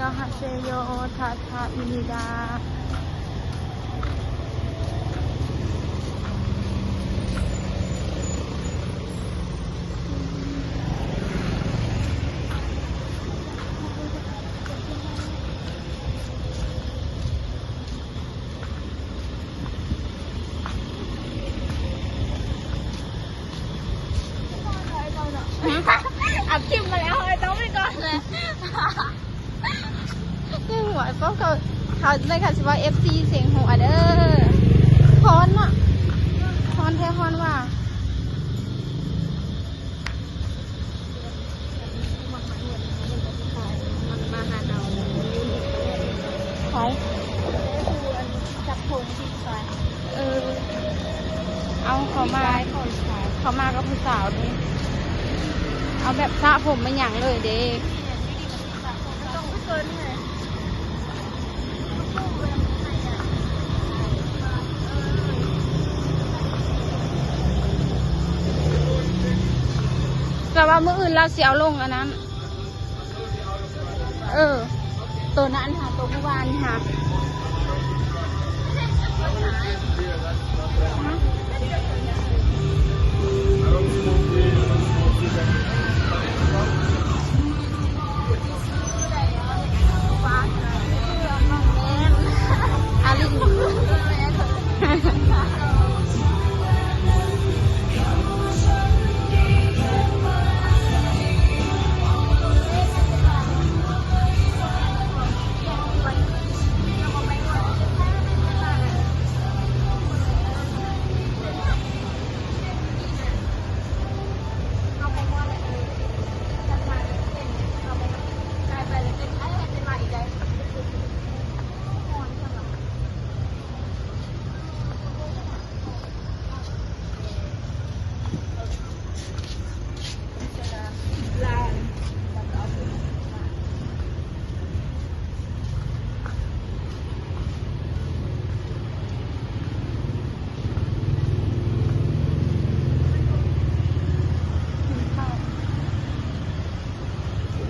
ອາຮາເຊໂຍ ທາທາ ອິນດີດາ. ອັດຄລິບມາແລ້ວ ເຮົາຕ້ອງໄປກ່ອນເລີຍ. ເສຍງຫົວ ໄອ້ປ້ອມເຂົາ ເຂົາ ເຂົາຊິວ່າ ເອັຟຊີ ເສຍງຫົວເດີ. ຮ້ອນເນາະ ຮ້ອນແທ້ ຮ້ອນວ່າ. ມັນມາຫາເຮົາ ໃຜ? ຈັບຜົມທີ່ໄປ ເອີ ເອົາ ເຂົາມາ ເຂົາມາກັບຜູ້ສາວເດ້ ເອົາແບບສະຜົມມາຫຍັງເລີຍເດ້. ແຕ່ວ່າມື້ອື່ນລາວຊິເອົາລົງອັນນັ້ນ ເອີ ໂຕນັ້ນຫາ ໂຕຜູ້ວ່ານີ້ຫາ.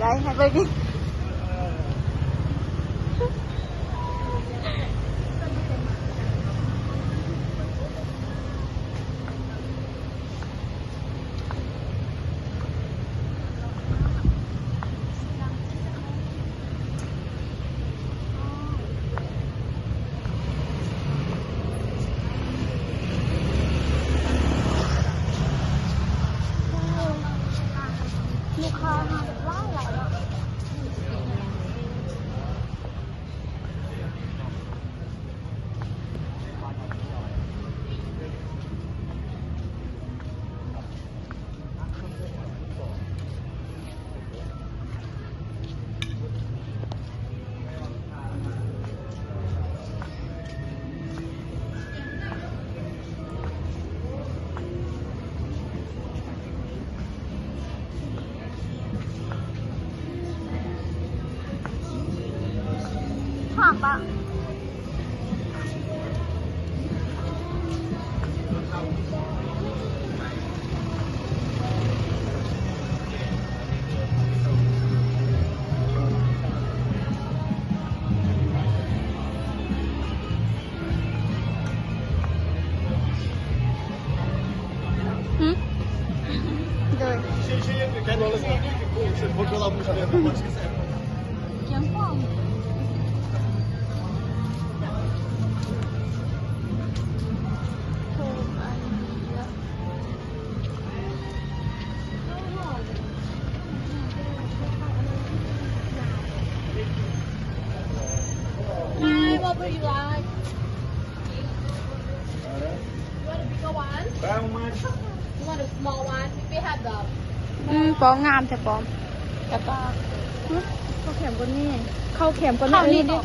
ໄດ້ໃຫ້ເບິ່ງ. ລູກຄ້າມາຫຼາຍໆເນາະ. ຖາມປະ. ຫືມ ໂດຍ Hi, what would you like? You want a bigger one? Brown one. You want a small one? We have the ອືມ ປ້ອມງາມແທ້ປ້ອມ. ແຕ່ປາ ຫຶ ເຂົ້າແຄມກວ່ານີ້ ເຂົ້າແຄມກວ່ານີ້ ເຂົ້ານີ້ເດ້.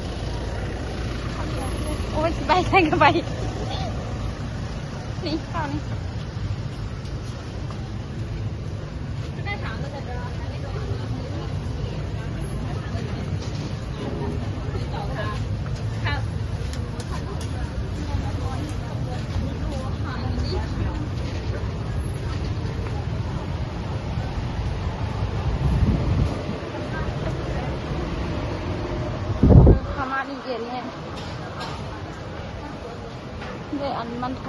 ໂອ້ຍ ຊິໄປໃສກໍໄປ ນີ້ເຂົ້ານີ້. ມັນໂທ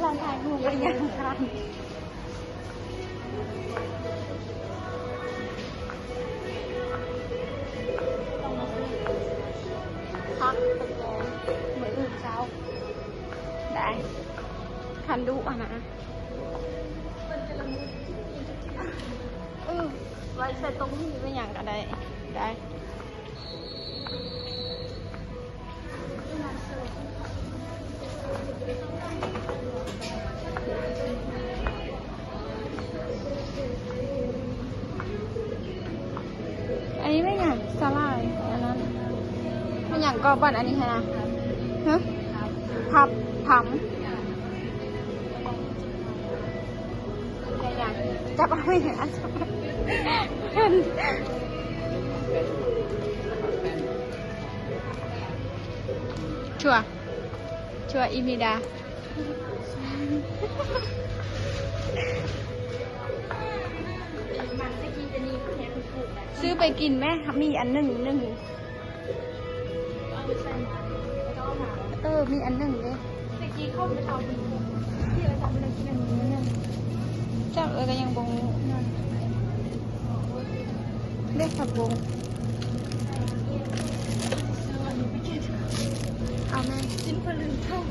ລາວຖ່າຍຮູບໄປຍັງທັນ. ຕ້ອງມາຊື້ຜັກໄປແກງມື້ອື່ນເຊົ້າ ໄດ້ ຄັນດຸຫັ້ນນະ. ເອີ ໄວ້ໃສ່ຕົ້ມໝີ່ໄວ້ຫຍັງກະໄດ້ ໄດ້. ອັນນີ້ແມ່ນຫຍັງ? ສາຫຼ່າຍ ອັນນັ້ນແມ່ນຫຍັງກໍບັດ ອັນນີ້ຫັ້ນນະ ຮະ? ພັບ ພັມ ແມ່ນຫຍັງ? ຈັບເອົາໄວ້ ຊົ່ວ ຊົ່ວອີ່ມິດາ. ຊື້ໄປກິນແມ ມີອັນໜຶ່ງ ໜຶ່ງ ເອີ ມີອັນໜຶ່ງເດ້. ຈັກເອີ ກະຍັງບໍ່ຮູ້ ເດ້ ຜັກບົ້ງ ເອົາແມ່ ກິນເພິ່ນລືມເຂົ້າ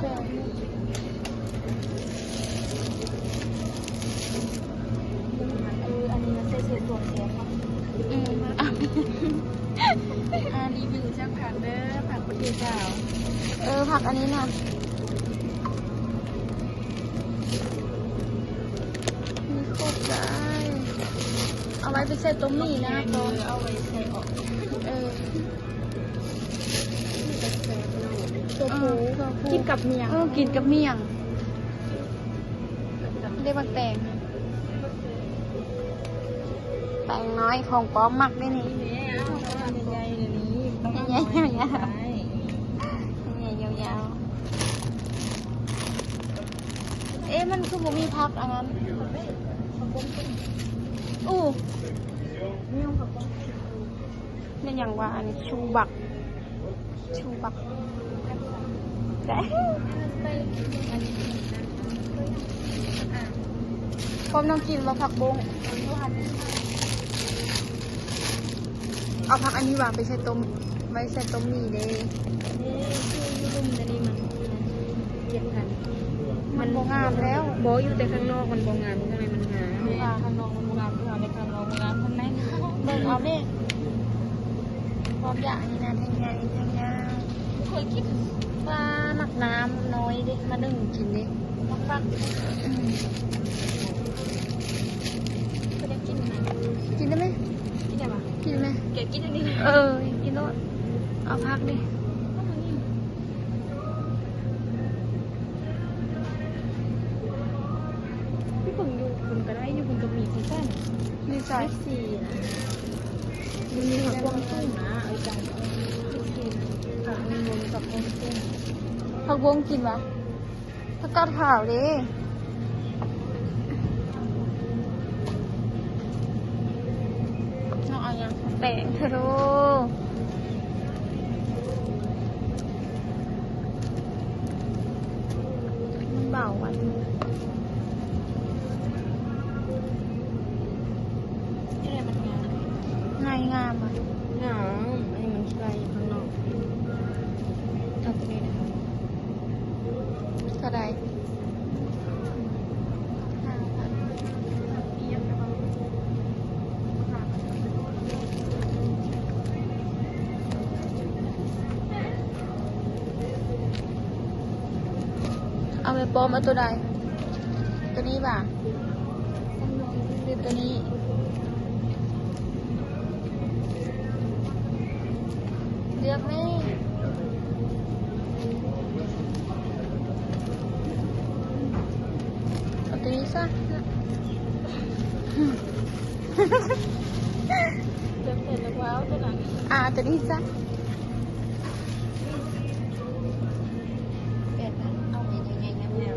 ແປກໆ. ເອີ ອັນນີ້ມັນໃສ່ເສືອຕົວແທນເນາະ ອືມ ອ່າ ຣີວິວຈັກຜັກເດີ ຜັກປະເທດລາວ ເອີ ຜັກອັນນີ້ນະ ມີຄົບຫຼາຍ ເອົາໄວ້ໄປໃສ່ຕົ້ມໝີ່ນະ ເອົາໄວ້ໃສ່ອອກ ເອີ. ຕົວຜູ້ ເອີ ຕົວຜູ້ ກິນກັບໝ້ຽງ ເອີ ກິນກັບໝ້ຽງ ເດ້ ບັກແຕງ ແຕງນ້ອຍຂອງປ້ອມມັກເດ້ນີ້ ໃຫຍ່ໆ ໃຫຍ່ໆ ຍາວໆ ເອະ ມັນຄືບໍ່ມີຜັກອັນນັ້ນ ອູ້ ແມ່ນຫຍັງວະ ອັນນີ້ ຊູບັກ ຊູບັກ ປ້ອມ ນ້ອງກິນບໍ່ ຜັກບົ້ງ ເອົາຜັກອັນນີ້ຫວາ ໄປໃສ່ຕົ້ມ ໄວ້ໃສ່ຕົ້ມໝີ່ເດ້. ເອີ ຢູ່ລຸ່ມແຕ່ນີ້ມັນ ມັນເກັບທັນ ມັນບໍ່ງາມແລ້ວ ບໍ່ ຢູ່ແຕ່ຂ້າງນອກມັນບໍ່ງາມ ຂ້າງໃນມັນງາມ ຂ້າງນອກມັນບໍ່ງາມ ຂ້າງໃນ ຂ້າງນອກບໍ່ງາມ ຂ້າງໃນ ເບິ່ງເອົາເດ້ ຄວາມຢາກນີ້ນະ ແທ່ງໃຫຍ່ແທ່ງຍາວ ເຄີຍກິນ ວ່າໝາກນ້ຳນ້ອຍເດ້ ມາດຶງກິນເດ້ ມັກປັກ ອືມ ເຄີຍໄດ້ກິນນະ ກິນໄດ້ໄໝ? ກິນໄດ້ປະ? ກິນໄດ້ໄໝ? ແກະກິນອັນນີ້ ເອີ ກິນໂລດ ເອົາຜັກເດ້ ເອົາອັນນີ້ ຢູ່ເບິ່ງຢູ່ພຸ້ນກະໄດ້ ຢູ່ພຸ້ນກະມີຄືກັນ ຢູ່ໃສ? ມີ ມີຜັກບວງຈຸ້ງນະ ເອີ ຈັງ ເອີ ຜັກບວງຈຸ້ງ ຜັກບວງກິນຫວາ? ຜັກກາດຂາວເດ້ ນ້ອງເອົາຫຍັງ? ແປງເທໂລ ມັນເບົາອັນ ໃນງາມ ໃນງາມຫວາ? ງາມ ອັນນີ້ມັນໃສ່ຂ້າງນອກ ເອົາໂຕນີ້ນະ ເທົ່າໃດ? ເອົາແມ່ປ້ອມ ເອົາໂຕໃດ? ໂຕນີ້ຫວາ? ຫຼືໂຕນີ້? ເລືອກແມ່ ເອົາໂຕນີ້ຊະ ເລືອກແຕ່ລະວ່າເອົາໂຕນັ້ນ. ອ່າ ໂຕນີ້ຊະ ແປດພັນ ເອົາໃຫຍ່ໆ ງາມໆ ອ່າ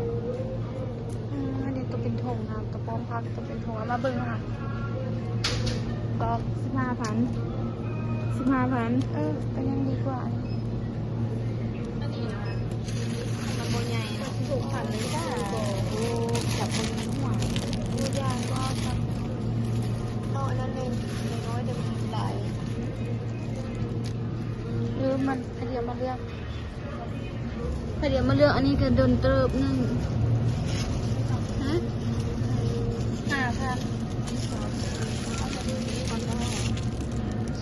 ອັນນີ້ໂຕເປັນຖົງນະ ໂຕປ້ອມຜັກ ໂຕເປັນຖົງ ເອົາມາເບິ່ງນະ ກໍສິບຫ້າພັນ ສິບຫ້າພັນ ເອີ ກໍຍັງດີກວ່າ ອັນນີ້ນະ ມັນບໍ່ໃຫຍ່ນະ ຫົກພັນເລີຍຈ້າ ໂອ້ ຈັບເບິ່ງໃນຫົວ ໂອ້ ຢ້ານບໍ່ ເນາະ ອັນນັ້ນນ້ອຍໆ ແຕ່ມັນຫຼາຍ ຫຼືມັນ ໃຜດຽວມາເລືອກ ໃຜດຽວມາເລືອກ ອັນນີ້ກໍດົນເຕີບໜຶ່ງ ຮະ ຫ້າພັນ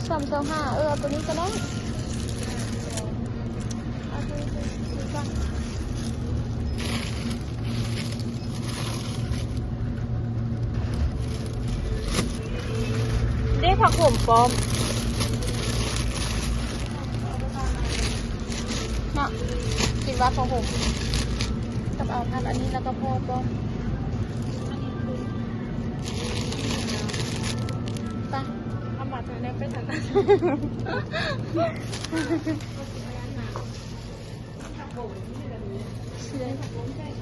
ສາມຊາວຫ້າ ເອີ ເອົາໂຕນີ້ກໍໄດ້ ເອົາໂຕນີ້ ຊື້ກ່ອນ. ເດ້ ຜັກໂຂມປ້ອມເນາະ ຄິດວ່າຜັກໂຂມ ກັບເອົາຜັກອັນນີ້ ແລ້ວກໍພໍປ້ອມ ໄປ ເອົາມາທາງນັ້ນ ໄປທາງນັ້ນ.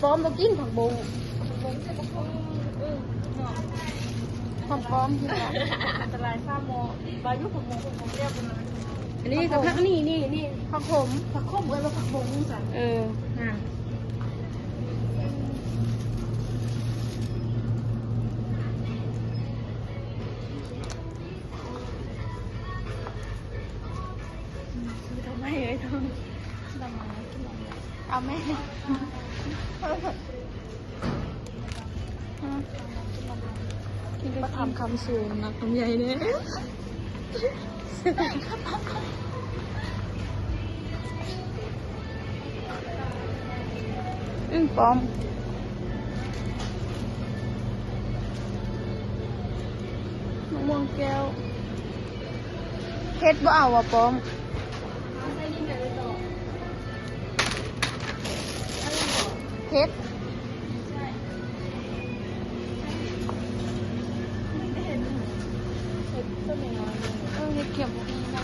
ປ້ອມບໍ່ກິນຜັກບົ້ງ ຜັກປ້ອມກິນ ອັນຕະລາຍຊາໝໍ ບາຍຸຜັກບົ້ງ ອັນນີ້ກໍຜັກ ນີ້ ນີ້ ນີ້ ຜັກໂຂມ ຜັກໂຂມ ເອີ້ນວ່າຜັກບົ້ງຊັ້ນ ເອີ ນະ. ດອກໄມ້ເອີຍ ດອກໄມ້ ດອກໄມ້ ເອົາແມ່ ມາຖາມຄຳສູງ ນັກຄຳໃຫຍ່ແດ່. ອືມ ປ້ອມ ມະມ່ວງແກ້ວ ເຮັດບໍ່ເອົາຫວາ ປ້ອມ ເຮັດ ເອີ ເຮັດຂຽວບໍ່ມີນະ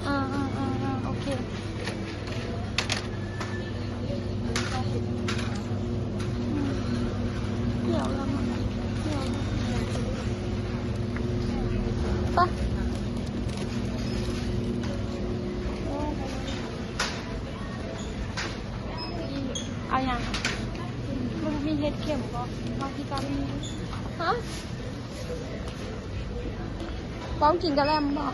ເອີ ເອີ ເອີ ເອີ ໂອເຄ. ປະ ເອົາຫຍັງ? ມັນມີເຫັດເຂັມບໍ່? ເອົາທີ່ກາມີ ຮະ? ປ້ອມກິນກະແລັມບໍ່?